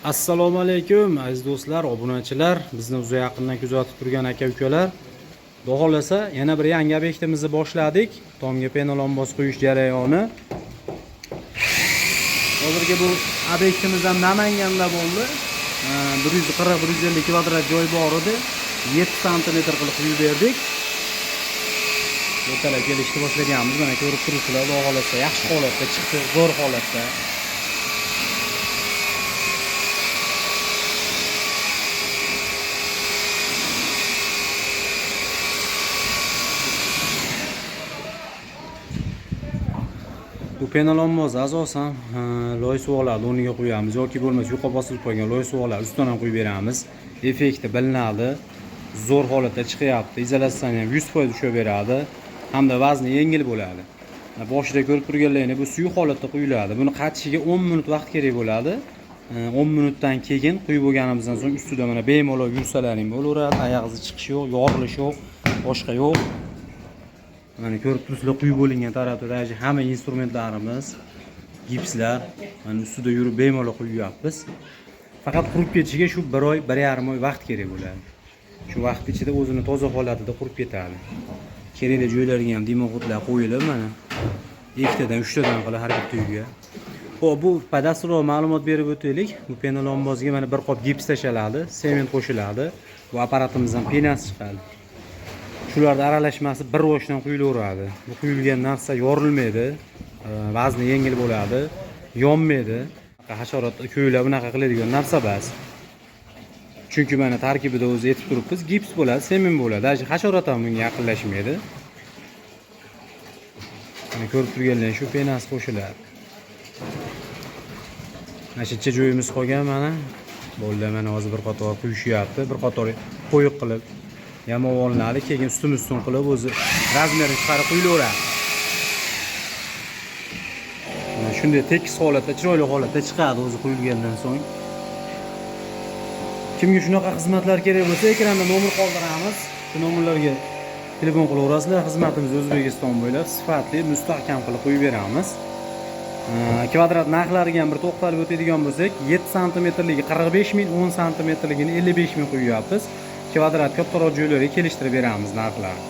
Assalomu alaykum aziz do'stlar, obunachilar, bizni uzoq yaqindan kuzatib turgan aka ukalar. Xudo xohlasa, yana bir yangi obyektimizni boshladik. Tomga penalomboz quyish jarayoni. Hozirgi bu obyektimiz ham Namanganda bo'ldi. 140-150 kvadrat joy bor edi. 7 santimetr qilib quyib berdik. Ertalab kelishni boshlaganmiz. Mana ko'rib turibsizlar, Xudo xohlasa yaxshi holatda chiqdi, zo'r holatda. Bu penalomboz asosan loy suvoqlarni o'rniga qo'yamiz yoki bo'lmasa yuqa bosilib qolgan loy suvoqlar ustidan ham qo'yib beramiz. Effekti bilinadi. Zo'r holatda chiqyapti. Izolyatsiyani ham 100% ushlab beradi. Hamda vazni yengil bo'ladi. Mana boshida ko'rib turganlaringiz bu suyuq holatda quyiladi. Buni qatishiga 10 minut vaqt kerak bo'ladi. 10 minutdan keyin quyib bo'lganimizdan so'ng ustida mana bemalol yursalaring bo'laveradi. Oyog'ingizni chiqishi yo'q, yorilishi yo'q, boshqa yo'q. Mana ko'rib turibsizlar, quyib bo'lingan tarafda даже hamma instrumentlarimiz, gipslar mana ustida yurib bemalol quyapmiz. Faqat qurib ketishiga shu 1 oy, 1,5 oy vaqt kerak bo'ladi. Shu vaqt ichida o'zini toza holatida qurib ketadi. Kerakli joylarga ham dimoxodlar qo'yilib mana ikkitadan, uchtadan qilib har bitta uyga. Xo'p, bu dasturroq ma'lumot berib o'taylik. Bu penalombozga mana bir qop gips tashaladi, sement qo'shiladi. Bu apparatimizdan penasi chiqadi. Shularni aralashmasi bir boshdan quyilaveradi. Bu quyilgan narsa yorilmaydi, vazni yengil bo'ladi, yonmaydi. Hasharot ko'ylab bunaqa qiladigan narsa emas. Chunki mana tarkibida o'zi aytib turibmiz, gips bo'ladi, sement bo'ladi. Даже hasharot ham bunga yaqinlashmaydi. Mana ko'rib turganlaring shu penasi qo'shiladi. Mana shu yercha joyimiz qolgan mana. Bo'ldi, mana hozir bir qator quyishyapti, bir qator qo'yiq qilib yamab olinadi, keyin ustun ustun qilib o'zi razmerini chiqarib quyilaveradi. Mana shunday tekis holatda, chiroyli holatda chiqadi o'zi quyilgandan so'ng. Kimga shunaqa xizmatlar kerak bo'lsa, ekranda nomer qoldiramiz. Shu nomerlarga telefon qilaverasizlar. Xizmatimiz O'zbekiston bo'ylab sifatli, mustahkam qilib qo'yib beramiz. Kvadrat narxlariga ham bir to'xtalib o'tadigan bo'lsak, 7 santimetrligi 45 ming, 10 santimetrligini 55 ming qo'yyapmiz. Kvadrat kattaroq joylarga kelishtirib beramiz narxlarni.